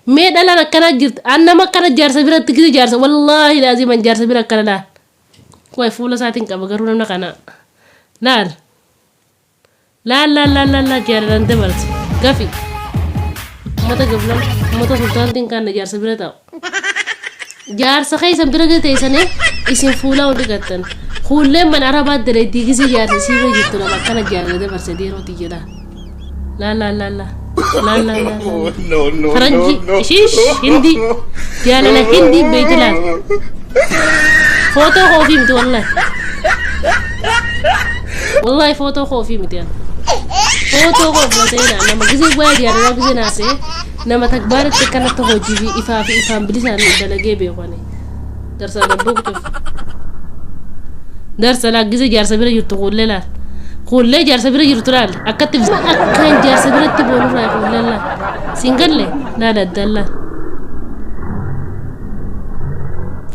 Mee dhalaan akkanaa jirti. An nama akkana jaarsa biratti gise jaarsa wallaahi laazim an jaarsa bira akkana laal. Waay fuula isaatiin qaba garuu namna kana. Laal. Laal laal laal laal laal jaalalaan dabarse. Gafi. Ummata gablan ummata sultaantiin kaanna jaarsa bira taa'u. Jaarsa keessan bira gadi teessanii isin fuulaa ol dhiqattan. Kuulleen mana arabaa dalaydii gisee jaarsa isii bira jirtu nama akkana jaalala dabarse dhiiroo tiyya laal. Laal laal laal laal. Laal laal laal laal. No, no, Faranjii no, no. ishiish hindii jaalala hindii beeyti laal. Footoo koofii miti wallahi. Wallahi footoo koofii miti an. Footoo koo filatee na nama gisee waa'ee jaalalaa gisee naasee nama takbaaritti akkanatti hojii fi ifaa fi ifaan bilisaan dalagee beeku ani. Darsaa dabboo kutuuf. Darsa laa gisee jaarsa bira jirtu kuullee laal. Kuullee jaarsa bira jirtu laal. Akkatti akkaan jaarsa biratti boonurraa kuullee laal. Siin galle laal addaan laal.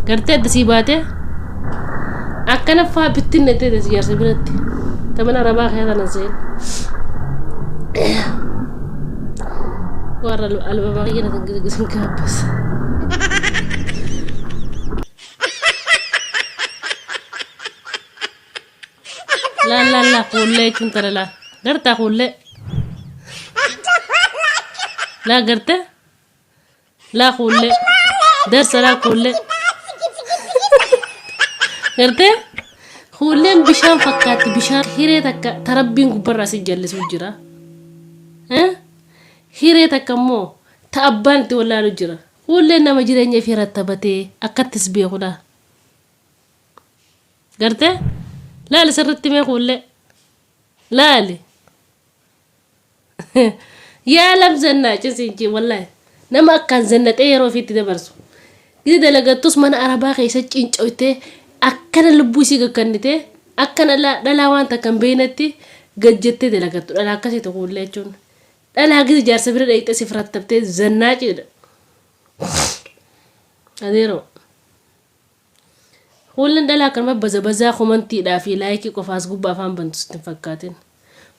Gartee adda sii baatee akkana faa bittinne ta'e jaarsa biratti. Taman arabaa keessa na seen. Warra albama kiyya na sin gaabbas. Laal laal laal kuullee jechuun tana laal. Gartaa kuullee. Laa gartee. Laa kuullee. Darsa laa kuullee. Gartee? Kuulleen bishaan fakkaatti bishaan hiree takka ta rabbiin gubbarraa si jallisu jira. Eh? Hiree takka immoo ta abbaan itti wallaalu jira. Kuulleen nama jireenya ifii rattabatee akkattis beekudha. Gartee? Laali sirritti mee kuullee. Laali. Yaa lam zannaa cinsiin wallahi. Nama akkaan zannaxee yeroo ofiitti dabarsu. Gidi dalagattus mana arabaa keessa cincoytee akkana lubbuu isii gakkannitee akka dhalaa waan takka hin beeknetti gad jettee dalagattu. Dhalaa akkasii tokko illee jechuun. Dhalaa gidi jaarsa bira dhayxee si firattabtee zannaa cidha. Adeeroo. Kuulleen dhalaa akkanuma baza bazaa komantiidhaa fi laayikii qofaas gubbaa afaan bantu sitti hin fakkaatin.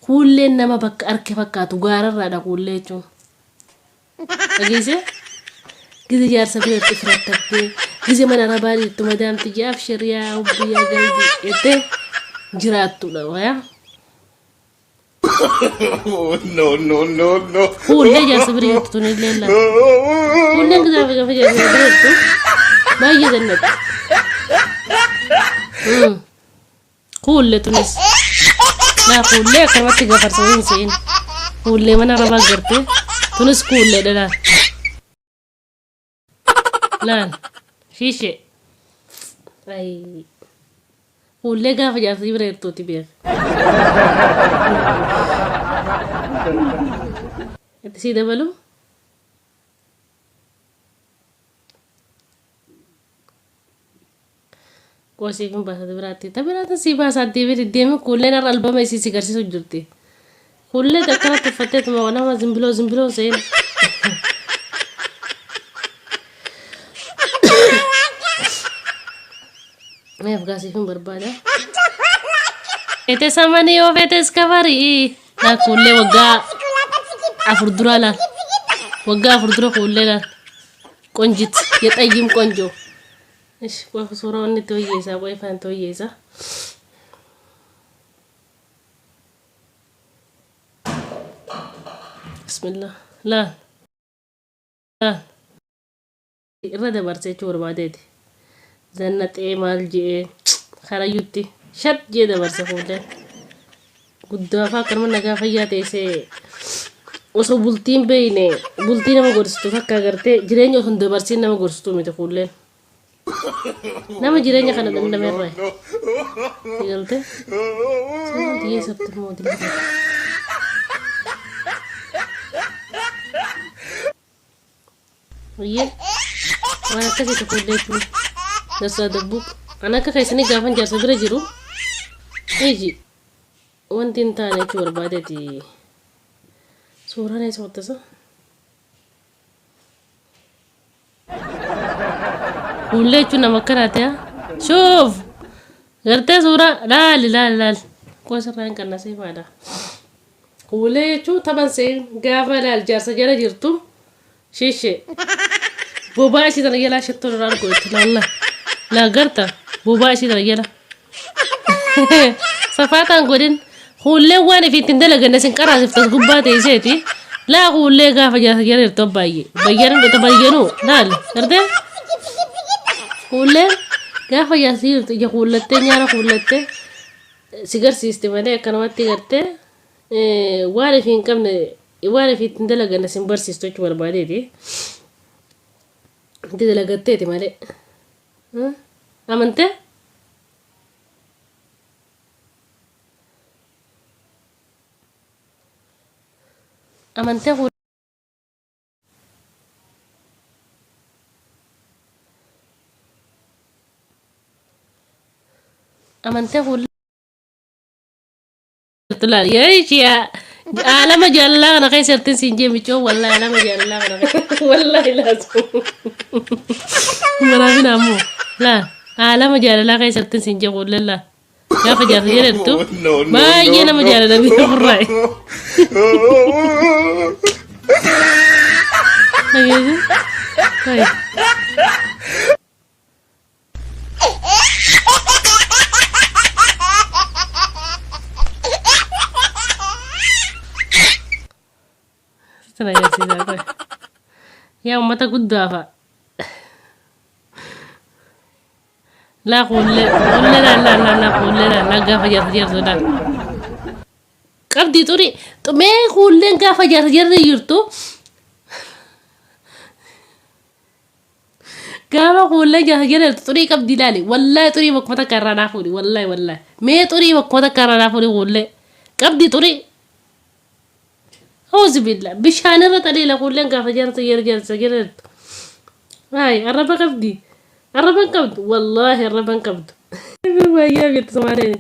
Kuulleen nama bakka arke fakkaatu gaararraadha kuullee jechuun. Dhageessee? Gize jaarsa bira itti firattabtee gize mana arabaa jirtu madaamti jee abshir yaa hubbi yaa galbii jettee jiraattudha wayaa. No, no, no, no. Kuullee jaarsa bira jirtu tun illee laa. Kuulleen gizaa fi gaafa jaarsa bira jirtu baay'ee jannatti. Kuullee tunis. Laa kuullee akkanumatti gafarsa hin se'in. Kuullee mana arabaa gartee tunis kuullee dha laal. Laal. Shiishee. Ayii. Kuullee gaafa jaarsa bira jirtuuti beeka. Itti sii dabalu. Qoosiif hin baasa biraatti. Ta biraatti sii baasa deemee deddeemee kuulleen har'a albama isii si garsiisu jirti. Kuullee akkanatti uffattee tuma nama zimbiloo zimbiloo seen. Meef gaasiif hin barbaada. Feete samanii yoo feetes kafarii. Laa kuullee waggaa 4 duraa laal. Waggaa 4 dura kuullee laal. Qonjit የጠይም ቆንጆ እሺ ቆይ suuraa wanni itti wayyeessaa qoy ifaan itti wayyeessaa. Bismillah. Laal. Laal. Irra dabarsee jechuu barbaadeeti. Zannaxee maal je'ee karayyutti shat jee dabarse fuulleen. Guddaa fa'aa akkanuma nagaa fayyaa teessee osoo bultiin beeyne bultii nama gorsitu takka agartee jireenya osoo hin dabarsiin nama gorsitu miti kuulleen. Nama jireenya kana dandame irraa. Si galtee? Suuraan tiyya isatti immoo dilli. Oyyee waan akkasii tokko illee jechuun darsaa dabbuu an akka keessanii gaafan jaarsa bira jiru iji wanti hin taane jechuu barbaadeeti suuraan eessa qottasa fuullee jechuun nama akkanaati haa shuuf gartee suuraa laali laali laali qoosirraa hin qannasee faadha fuullee jechuun taphan seen gaafa laal jaarsa jala jirtu. Shishee. Bobaa ishii tana jalaa shittoo irraa argu itti laalla. Laa garta bobaa ishii tana jala. Safaataan godhin huulleen waan ifi ittiin dalaganne sin qaraasiftas gubbaa teesseeti. Laa huullee gaafa jaarsa jala jirtu baay'ee. Bayyanan dhota bayyanuu laal gartee huulleen gaafa jaarsa jirtu ija huullattee nyaara huullattee si garsiisti malee akkanumatti gartee waan ifi hin qabne waan ifi ittiin dalaganne sin barsiistu jechuu barbaadeeti. Itti dalagatteeti malee. Amantee? Amantee kun amantee kun laal yaa ishee alama jaalalaa kana keessa jirtin siin jee micoo wallahi alama jaalalaa kana keessa wallahi laasu maraafin ammoo laal alama jaalalaa keessa jirtin siin jee kuulleen laal gaafa jaarsa jedhattu No, no, baay'ee no, nama no. jaalala biyya furraa'e. Dhageesse? Ta'i. Sitti na agarsiisaa qoy. Yaa uummata guddaa fa'a. Laa kuullee kuullee laa laa laa laa kuullee laa laa gaafa jaarsa jaarsa laa. Qabdii xurii mee kuulleen gaafa jaarsa jaarsa jirtu Gaafa kuullee jaarsa jedhamtu xurii qabdi ilaali. Wallaahi xurii bakkuma takka irraa naa fuudhi. Wallaahi wallaahi. Mee xurii bakkuma takka irraa naa fuudhi kuullee. Qabdi xurii. Auzu billah. Bishaan irra xaliila kuulleen gaafa jaarsa jaarsa jedhamtu. Hayi arraba qabdi. Arraba hin qabdu. Wallaahi arraba hin qabdu. Baay'ee jirtu Somaaleen.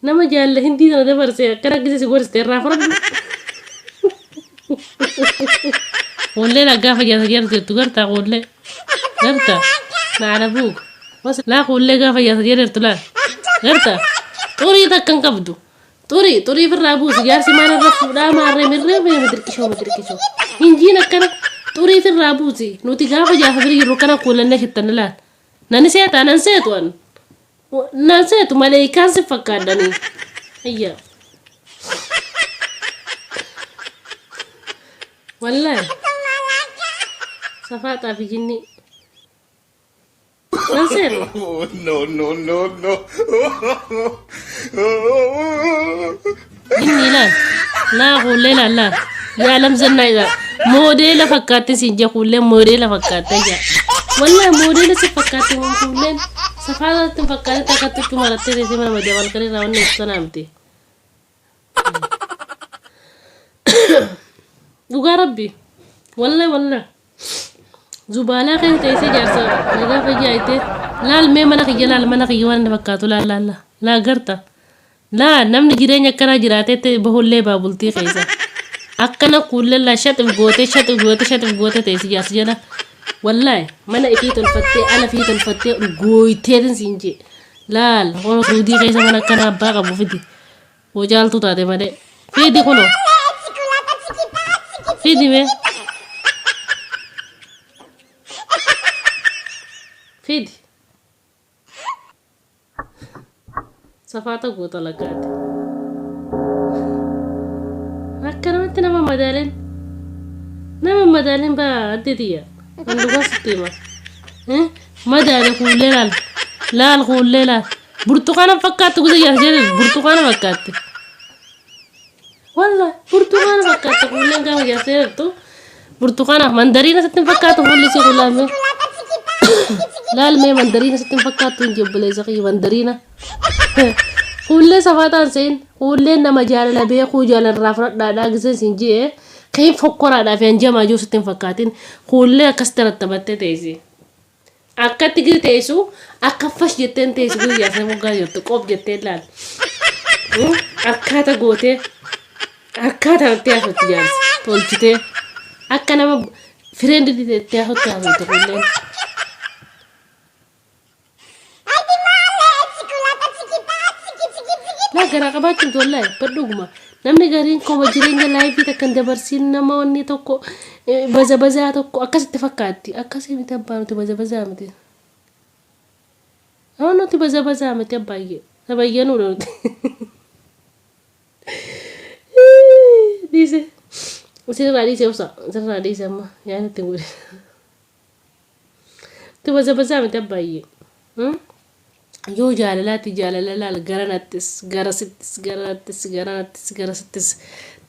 Nama jaalla hindii sana dabarse akkana gise si gorsite irraa fudhadhu. Kuullee laa gaafa jaarsa jaarsa jettu gartaa kuullee. Gartaa na alabuuk. Laa kuullee gaafa jaarsa jaarsa laa. Gartaa xurii takka hin qabdu. Xurii xurii firraa buusi jaarsi maal irra fuudhaa maarree mirree mee madirqishoo madirqishoo. Hinjiin akkana xurii firraa buusi nuti gaafa jaarsa bira jirru akkana kuulannee shittanne laal. Nani seetaa nan seetu an. Nan seetu maleekaan si fakkaadhanii. Ayya. Wallahi. Safaaxaa fi jinnii. Nan seetu. No, no, no, no. Jinnii laal. Laa kuullee laal laal. Yaa lamzannaa isaa. Moodeela fakkaatti siin jee kuulleen moodeela fakkaatte jaa. Wallahi moodeela si fakkaatti waan kuulleen safaaraatti hin fakkaate takkatti itti marattee teessee mana madda balkan irraa wanni ibsu sanaa miti. Dhugaa rabbi. Wallahi wallahi. Zubaalaa keessa teessee jaarsa nagaa fayyaa itee laal mee mana kiyya laal mana kiyya waan inni fakkaatu laal laal laal laa garta. Laa namni jireenya akkanaa jiraateetti bahullee baa bultii keessa. Akkana kuullee laa shaxif gootee shaxif gootee shaxif gootee teessi jaarsi jala. Wallaahi mana ifii tolfattee ala ifii tolfattee gooyteetin siin jee. Laal kunoo suudii keessa mana akkanaa abbaa qabu fidi. Hoo caaltuu taate malee. Fidi kunoo. Fidi mee. Fidi. Safaata goota lakkaate. Akka namatti nama madaaleen nama madaaleen baa adde tiyya. Kan dhugaa sitti hima. Madaale kuullee laal. Laal kuullee laal. Burtukaana fakkaatti gosa jaarsa jedhan burtukaana fakkaatti. Walla burtukaana fakkaatti kuulleen gaafa jaarsa jedhattu burtukaana mandariina sitti hin fakkaatu fuulli si kulaame. Laal mee mandariina sitti hin fakkaattu hin jobboleessa kiyya mandariina. Kuullee safaataan seen kuulleen nama jaalala beekuu jaalarraa fudhadhaadhaa giseen siin ji'e keen fokkoraadhaa fi hanjamaa jiru sitti hin fakkaatin kuullee akkasitti rattabattee teessi. Akkatti gidi teessu akka fash jetteen teessu gidi jaarsa moggaa jirtu qoob jetteen laal. Akkaata gootee akkaata irratti haasofti jaarsa tolchitee akka nama fireendi teettee haasofti haasofti kuulleen. Laa garaa qabaachuun wallaahi bar dhuguma Namni gariin koma jireenya laayifii takka hin dabarsiin nama wanni tokko baza bazaa tokko akkasitti fakkaatti. Akkasii miti abbaa nuti baza bazaa miti. Nama nuti baza bazaa miti abbaayyee. Tabayyanuudha nuti. Dhiise. Isinirraa dhiise obsa. Isinirraa dhiise amma yaada itti godhe. Nuti baza bazaa miti abbaayyee. Yoo jaalalaatti jaalala laal garanattis garasittis garanattis garanattis garasittis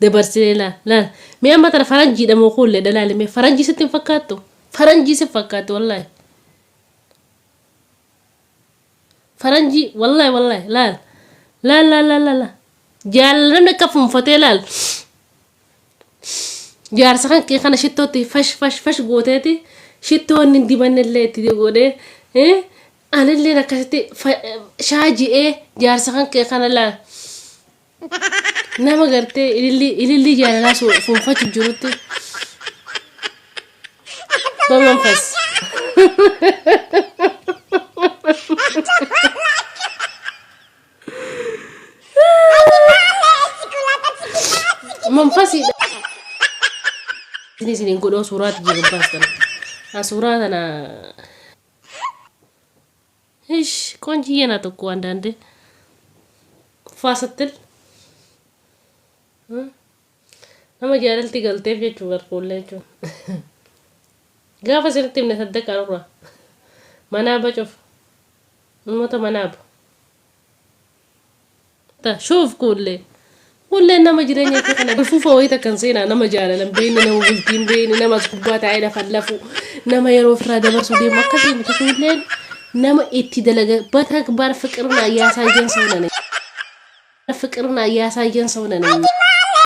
dabarsinee laal laal mee amma tana faranjiidha moo kuullee dhalaali mee faranjii sitti hin fakkaattu faranjii si fakkaatti wallaahi faranjii wallaahi wallaahi laal laal laal laal laal jaalala namni akka funfatee laal Jaarsa kan kee kana shittootti fash fash fash gooteeti shittoo inni hin dibannellee itti godhee anilleen akkasitti shaaji'ee jaarsa kan kee kana laa nama gartee ilillii ilillii jaalalaa fuunfachu jirutti በመንፈስ Manfasiidha. Isin isiniin godhoo suuraati jiru baastan. Suuraa tana ish ቆንጅዬ ናት እኮ አንዳንዴ ፏ ስትል nama jaalalti galteef jechuu barkuullee jechuun. Gaafa isinitti himne saddaqaa nurraa manaa bacuuf uummata manaaba. Ta shuuf kuullee. Kuulleen nama jireenya kee kana fufa wayii takkan seenaa nama jaalalan beekne nama bultiin beekne nama as gubbaa taa'ee lafa lafu nama yeroo ofirraa dabarsu deemu akkasii miti kuulleen nama itti dalaga በተግባር ፍቅርን እያሳየን ሰው ነን። ፍቅርን እያሳየን ሰው ነን።